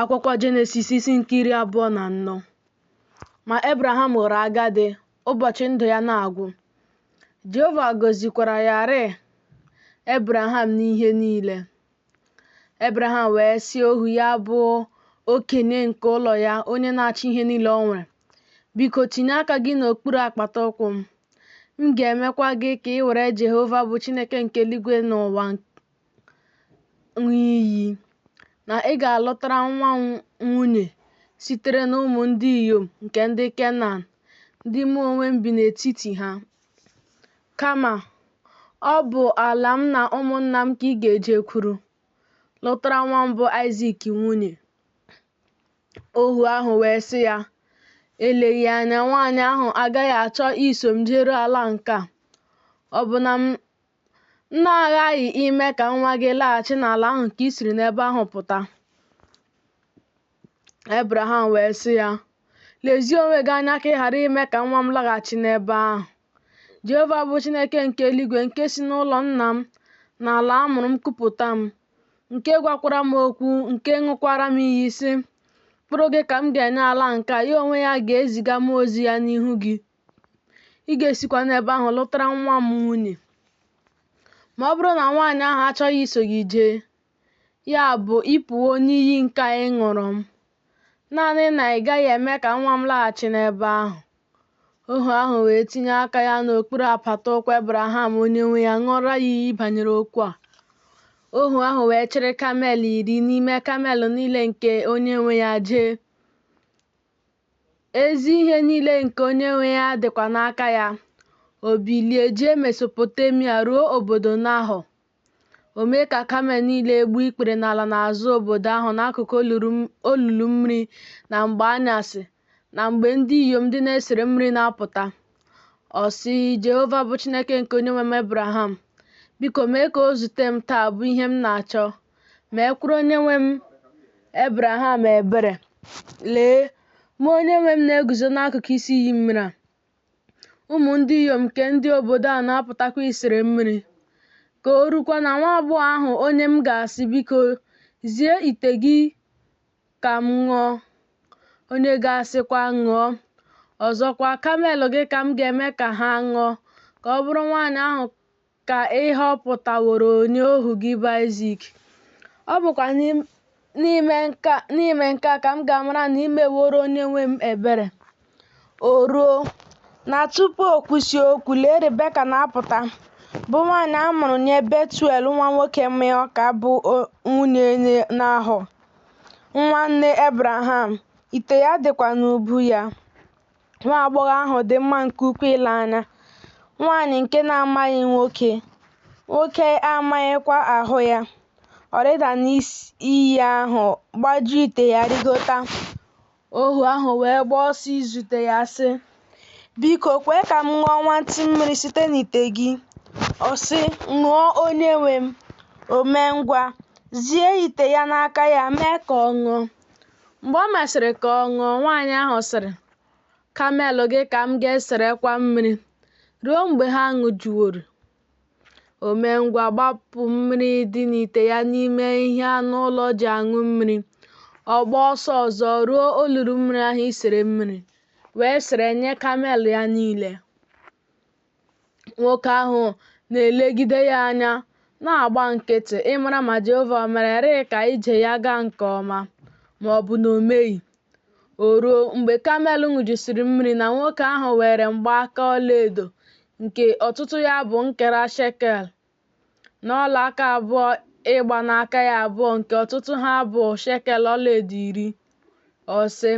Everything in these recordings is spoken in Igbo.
Akwụkwọ Jenesis isi nke 24. Ma Ebraham ghọrọ agadi, ụbọchị ndụ ya na-agwụ. Jehova gọzikwara ya rịị Ebraham n'ihe niile. Ebraham wee sị ohu ya bụ okenye nke ụlọ ya, onye na-achị ihe niile o nwere, Biko tinye aka gị n'okpuru apata ụkwụ m. M ga-emekwa gị ka ị were Jehova bụ Chineke nke eluigwe na ụwa ṅụọ iyi, na ị ga-alụtara nwa m nwunye sitere n'ụmụ ndị inyom nke ndị Kenan, ndị mụ onwe m bi n'etiti ha. Kama, ọ bụ ala m na ụmụnna m ka ị ga-ejekwuru, lụtara nwa m bụ Aịzik nwunye. Ohu ahụ wee sị ya, Eleghị anya nwaanyị ahụ agaghị achọ iso m jeruo ala nke a. Ọ bụ na m na-aghaghị ime ka nwa gị laghachi n'ala ahụ nke i siri n'ebe ahụ pụta? Ebraham wee sị ya, Lezie onwe gị anya ka ị ghara ime ka nwa m laghachi n'ebe ahụ. Jehova bụ Chineke nke eluigwe, nke si n'ụlọ nna m na ala a mụrụ m kupụta m, nke gwakwara m okwu, nke ṅụkwara m iyi, sị, Mkpụrụ gị ka m ga-enye ala nke a, ya onwe ya ga-eziga mmụọ ozi ya n'ihu gị, ị ga-esikwa n'ebe ahụ lụtara nwa m nwunye. Ma ọ bụrụ na nwaanyị ahụ achọghị iso gị jee, ya bụ ị pụwo n'iyi nke a ị ṅụrụ m, naanị na ị gaghị eme ka nwa m laghachi n'ebe ahụ. Ohu ahụ wee tinye aka ya n'okpuru apata ụkwụ Ebraham onyenwe ya ṅụọrọ ya iyi banyere okwu a. Ohu ahụ wee chịrị kamel 10 n'ime kamel niile nke onyenwe ya jee. Ezi ihe niile nke onyenwe ya dịkwa n'aka ya. O bilie jee Mesopotemia ruo obodo Nahọ. O mee ka kamel niile gbuo ikpere n'ala n'azụ obodo ahụ n'akụkụ olulu mmiri na mgbe anyasị na mgbe ndị inyom ndị na-esere mmiri na-apụta. Ọ sị, Jehova bụ Chineke nke onyenwe m Ebraham, biko mee ka o zute m taa bụ ihe m na-achọ. Meekwara onyenwe m Ebraham ebere. Lee, mụ onyenwe m na-eguzo n'akụkụ isi iyi mmiri a. Ụmụ ndị inyom nke ndị obodo a na-apụtakwa isere mmiri. Ka o rukwa na nwa agbọghọ ahụ onye m ga-asị, Biko, zie ite gị ka m ṅụọ, onye ga-asịkwa, Ṅụọ, ọzọkwa, kamel gị ka m ga-eme ka ha ṅụọ, ka ọ bụrụ nwaanyị ahụ ka ị họpụtaworo nye ohu gị bụ Aịzik. Ọ bụkwa n'ime nke a ka m ga-amara na i meworo onyenwe m ebere. O ruo, na tupu o kwụsị okwu, lee Ribeka na-apụta, bụ nwaanyị a mụrụ nye Betuel nwa nwoke Milka bụ nwunye Nahọ, nwanne Ebraham, ite ya dịkwa n'ubu ya. Nwa agbọghọ ahụ dị mma nke ukwuu ile anya, nwaanyị nke na-amaghị nwoke, nwoke amaghịkwa ahụ ya. Ọ rịda n'iyi ahụ, gbajuo ite ya rịgota. Ohu ahụ wee gbaa ọsọ izute ya, sị, Biko, kwee ka m ṅụọ nwantị mmiri site n'ite gị. Ọ sị, Ṅụọ, onyenwe m. O mee ngwa, zie ite ya n'aka ya, mee ka ọ ṅụọ. Mgbe o mesịrị ka ọ ṅụọ, nwaanyị ahụ sịrị, Kamel gị ka m ga-eserekwa mmiri ruo mgbe ha ṅụjuworo. O mee ngwa gbapụ mmiri dị n'ite ya n'ime ihe anụ ụlọ ji aṅụ mmiri. Ọ gbaa ọsọ ọzọ ruo olulu mmiri ahụ isere mmiri, wee sere nye kamel ya niile. Nwoke ahụ na-elegide ya anya, na-agba nkịtị ịmara ma Jehova o mererị ka ije ya gaa nke ọma, ma ọ bụ na o meghị. O ruo, mgbe kamel ṅụjusịrị mmiri, na nwoke ahụ weere mgbaaka ọlaedo nke ọtụtụ ya bụ nkera shekel, na ọlaaka abụọ ịgba n'aka ya abụọ nke ọtụtụ ha bụ shekel ọlaedo 10. Ọ sị,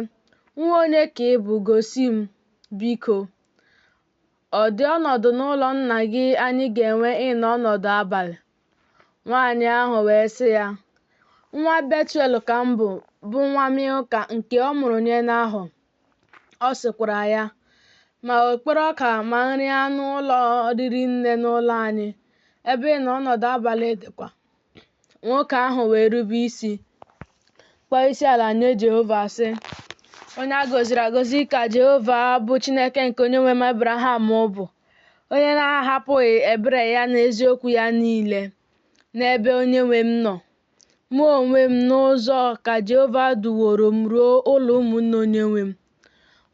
Nwa onye ka ị bụ? Gosi m, biko. Ọ dị ọnọdụ n'ụlọ nna gị anyị ga-enwe ịnọ ọnọdụ abalị? Nwaanyị ahụ wee sị ya, Nwa Betuel ka m bụ, bụ nwa Milka nke ọ mụrụ nye Nahọ. Ọ sịkwara ya, Ma okporo ọka ma nri anụ ụlọ riri nne n'ụlọ anyị, ebe ịnọ ọnọdụ abalị dịkwa. Nwoke ahụ wee rube isi, kpọọ isiala nye Jehova, sị, Onye a gọziri agọzi ka Jehova bụ Chineke nke onyenwe m Ebraham bụ, onye na-ahapụghị ebere ya na eziokwu ya niile n'ebe onyenwe m nọ. Mụ onwe m n'ụzọ ka Jehova duworo m ruo ụlọ ụmụnne onyenwe m.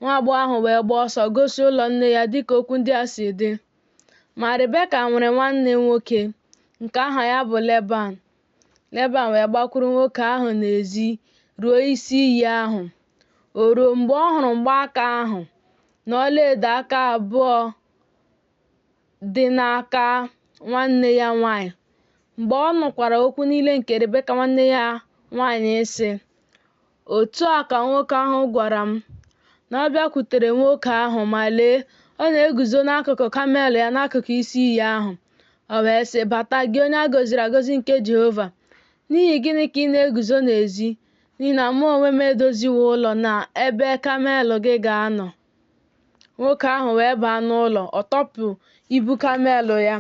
Nwa agbọghọ ahụ wee gbaa ọsọ gosi ụlọ nne ya dịka okwu ndị a si dị. Ma Ribeka nwere nwanne nwoke, nke aha ya bụ Leban. Leban wee gbakwuru nwoke ahụ n'ezi ruo isi iyi ahụ. O ruo mgbe ọ hụrụ mgbaaka ahụ na ọlaedo aka abụọ dị n'aka nwanne ya nwanyị, mgbe ọ nụkwara okwu niile nke Ribeka nwanne ya nwanyị sị, Otu a ka nwoke ahụ gwara m, na ọ bịakwutere nwoke ahụ, ma lee, ọ na-eguzo n'akụkụ kamel ya n'akụkụ isi iyi ahụ. O wee sị, Bata, gị onye a gọziri agọzi nke Jehova. N'ihi gịnị ka ị na-eguzo n'ezi? N'ihi na mụ onwe m edoziwo ụlọ na ebe kamel gị ga-anọ. Nwoke ahụ wee baa n'ụlọ, ọ tọpụ ibu kamel ya.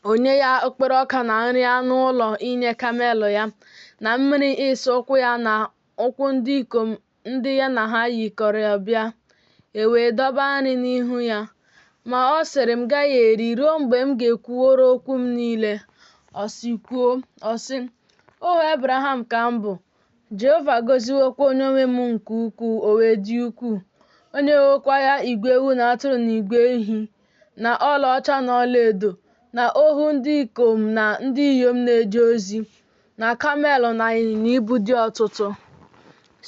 O nye ya okpere ọka na nri anụ ụlọ inye kamel ya, na mmiri ịsa ụkwụ ya na ụkwụ ndị ikom ndị ya na ha yikọrọ bịa. E wee dọba nri n'ihu ya. Ma ọ sịrị, M gaghị eri ruo mgbe m ga-ekwuworo okwu m niile. Ọ sị, Kwuo. Ọ sị, Ohu Ebraham ka m bụ. Jehova agọziwokwa onyenwe m nke ukwuu, o wee dị ukwuu. O nyewokwa ya igwe ewu na atụrụ na igwe ehi, na ọlaọcha na ọlaedo, na ohu ndị ikom na ndị inyom na-eje ozi, na kamel na ịnyịnya ibu dị ọtụtụ.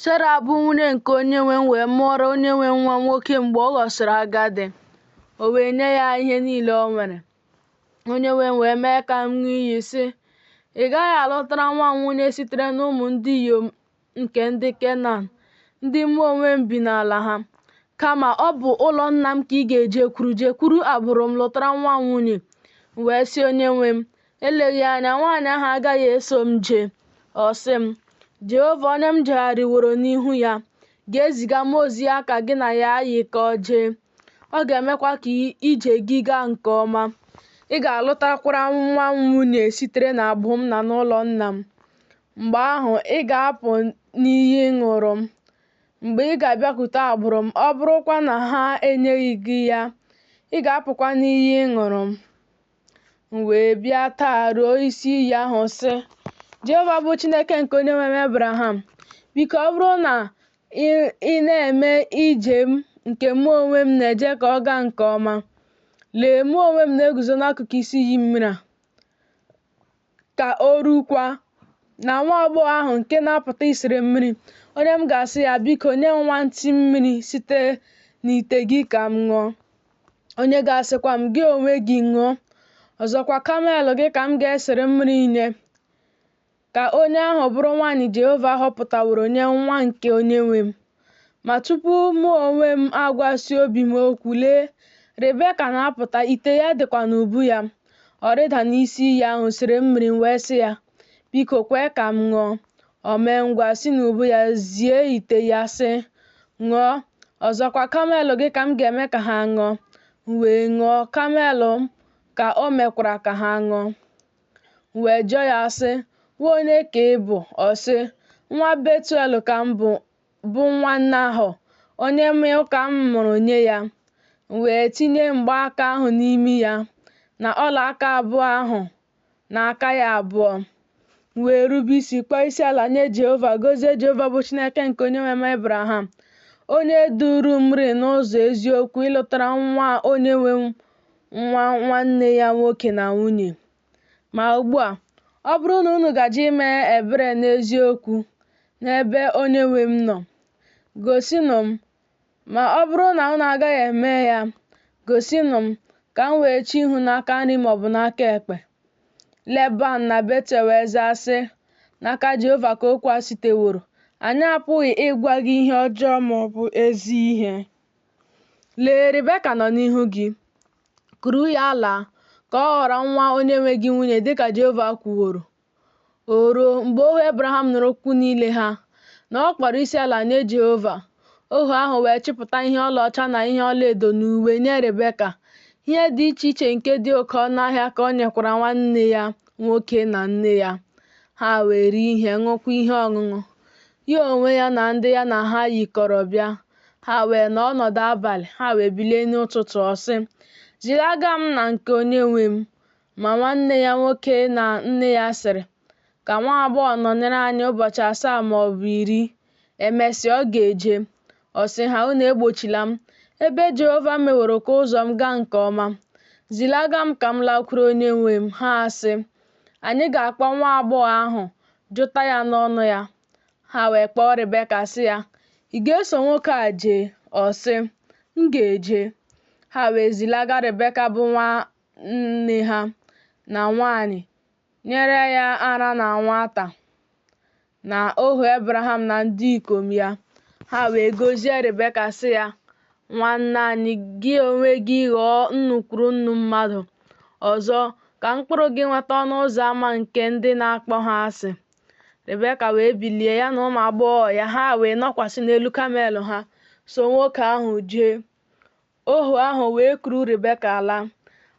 Sera bụ nwunye nke onyenwe m wee mụọrọ onyenwe m nwa nwoke mgbe ọ ghọsịrị agadi. O wee nye ya ihe niile o nwere. Onyenwe m wee mee ka m ṅụọ iyi, sị, Ị gaghị alụtara nwa m nwunye sitere n'ụmụ ndị inyom nke ndị Kenan, ndị mụ onwe m bi n'ala ha. Kama ọ bụ ụlọ nna m ka ị ga-ejekwuru, jekwuru agbụrụ m lụtara nwa m nwunye. M wee sị onyenwe m, Eleghị anya nwaanyị ahụ agaghị eso m jee. Ọ sị m, Jehova onye m jegharịworo n'ihu ya ga-eziga mmụọ ozi ya ka gị na ya yikọọ jee. Ọ ga-emekwa ka ije gị gaa nke ọma. Ị ga-alụtakwara nwa m nwunye sitere n'agbụrụ m na n'ụlọ nna m. Mgbe ahụ, ị ga-apụ n'iyi ị ṅụrụ m. Mgbe ị ga-abịakwute agbụrụ m, ọ bụrụkwa na ha enyeghị gị ya, ị ga-apụkwa n'iyi ị ṅụrụ m. M wee bịa taa ruo isi iyi ahụ sị, Jehova bụ Chineke nke onyenwe m Ebraham, biko ọ bụrụ na ị na-eme ije m nke mụ onwe m na-eje ka ọ gaa nke ọma, lee, mụ onwe m na-eguzo n'akụkụ isi iyi mmiri a. Ka o rukwa na nwa agbọghọ ahụ nke na-apụta isere mmiri, onye m ga-asị ya, Biko, nye m nwantịị mmiri site n'ite gị ka m ṅụọ. Onye ga-asịkwa m, Gị onwe gị ṅụọ, ọzọkwa kamel gị ka m ga-esere mmiri nye. Ka onye ahụ bụrụ nwanyị Jehova họpụtaworo nye nwa nke onyenwe m. Ma tupu mụ onwe m agwasị obi m okwu, lee, Ribeka na-apụta, ite ya dịkwa n'ubu ya. Ọ rịda n'isi iyi ahụ sere mmiri, m wee sị ya, Biko kwee ka m ṅụọ. O mee ngwa si n'ubu ya zie ite ya, sị, Ṅụọ, ọzọkwa kamel gị ka m ga-eme ka ha ṅụọ. M wee ṅụọ, kamel m ka o mekwara ka ha ṅụọ. M wee jụọ ya sị, Nwa onye ka ị bụ? Ọ sị, Nwa Betuel ka m bụ, bụ nwa Nahọ, onye Milka mụrụ nye ya. M wee tinye mgbaaka ahụ n'imi ya, na ọla aka abụọ ahụ n'aka ya abụọ. M wee rube isi kpọọ isiala nye Jehova, gọzie Jehova bụ Chineke nke onyenwe m Ebraham, onye duuru m rịị n'ụzọ eziokwu ịlụtara nwa onyenwe m nwa nwanne ya nwoke na nwunye. Ma ugbu a, ọ bụrụ na unu gaje ime ebere n'eziokwu n'ebe onyenwe m nọ, gosinụ m. Ma ọ bụrụ na unu agaghị eme ya, gosinụ m, ka m wee chee ihu n'aka nri maọbụ n'aka ekpe. Leban na Betuel wee zaa sị, N'aka Jehova ka okwu a siteworo. Anyị apụghị ịgwa gị ihe ọjọọ maọbụ ezi ihe. Lee, Ribeka nọ n'ihu gị. Kuru ya laa, ka ọ ghọrọ nwa onyenwe gị nwunye dịka Jehova kwuworo. O ruo, mgbe ohu Ebraham nụrụ okwu niile ha, na ọ kpọrọ isiala nye Jehova. Ohu ahụ wee chịpụta ihe ọlaọcha na ihe ọlaedo na uwe nye Ribeka. Ihe dị iche iche nke dị oke ọnụ ahịa ka o nyekwara nwanne ya nwoke na nne ya. Ha wee rie ihe, ṅụọkwa ihe ọṅụṅụ. Ya onwe ya na ndị ya na ha yikọrọ bịa. Ha wee nọọ ọnọdụ abalị, ha wee bilie n'ụtụtụ. Ọ sị, Zilaga m na nke onyenwe m. Ma nwanne ya nwoke na nne ya sịrị, Ka nwa agbọghọ nọnyere anyị ụbọchị 7 ma ọ bụ 10, e mesịa ọ ga-eje. Ọ sị ha, Unu egbochila m, ebe Jehova meworo ka ụzọ m gaa nke ọma. Zilaga m ka m lakwuru onyenwe m. Ha asị, Anyị ga-akpọ nwa agbọghọ ahụ jụta ya n'ọnụ ya. Ha wee kpọọ Ribeka sị ya, Ị ga-eso nwoke a jee? Ọ sị, M ga-eje. Ha wee zilaga Ribeka bụ nwanne ha na nwaanyị nyere ya ara na nwata, na ohu Ebraham na ndị ikom ya. Ha wee gọzie Ribeka sị ya, Nwanne anyị, gị onwe gị ghọọ nnu kwuru nnu mmadụ. Ọzọ, ka mkpụrụ gị nweta ọnụ ụzọ ama nke ndị na-akpọ ha asị. Ribeka wee bilie, ya na ụmụ agbọghọ ya, ha wee nọkwasị n'elu kamel ha, so nwoke ahụ jee. Ohu ahụ wee kuru Ribeka laa.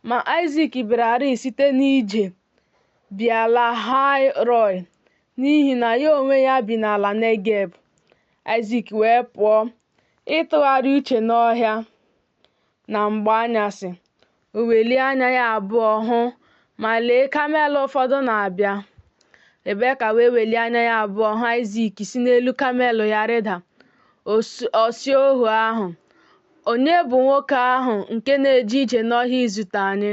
Ma Aịzik bịararị site n'ije Bịa-lahai-rọị, n'ihi na ya onwe ya bi n'ala Negeb. Aịzik wee pụọ ịtụgharị uche n'ọhịa na mgbe anyasị. O welie anya ya abụọ hụ, ma lee, kamel ụfọdụ na-abịa. Ribeka wee welie anya ya abụọ hụ Aịzik si n'elu kamel ya rịda. Ọ sị ohu ahụ, Onye bụ nwoke ahụ nke na-eje ije n'ọhịa izute anyị?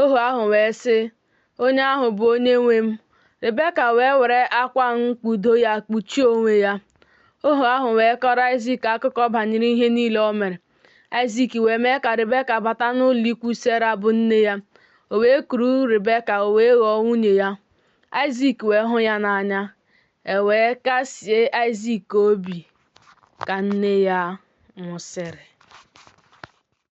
Ohu ahụ wee sị, Onye ahụ bụ onyenwe m. Ribeka wee were akwa mkpudo ya kpuchie onwe ya. Ohu ahụ wee kọọrọ Aịzik akụkọ banyere ihe niile o mere. Aịzik wee mee ka Ribeka bata n'ụlọikwu Sera bụ nne ya. O wee kuru Ribeka, o wee ghọọ nwunye ya. Aịzik wee hụ ya n'anya. E wee kasie Aịzik obi ka nne ya nwụsịrị.